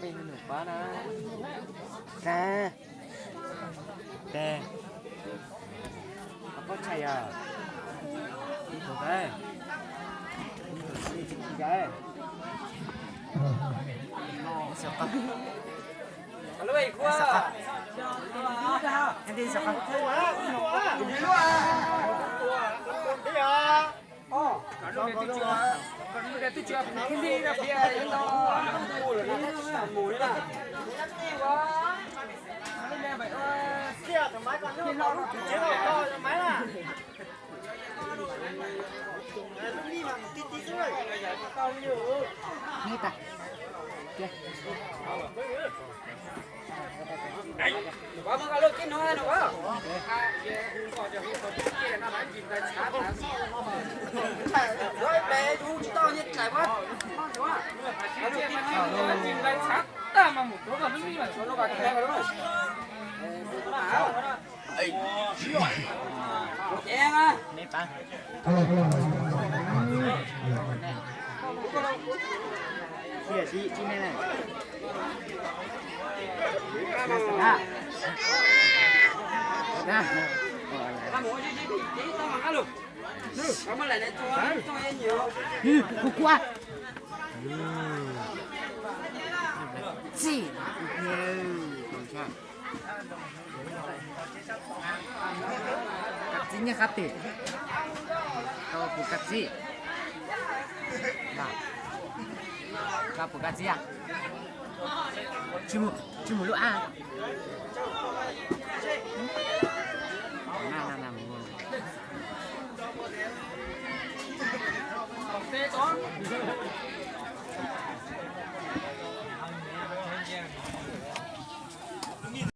Pab na. Tes. Pab tshais yog. Ib tug tes. Ib tug tes. Kuv kuv. Txij. Kab txib nyiaj qab tes. Kab puv kab txib. Kab puv kab txib. Tsis mus lub a.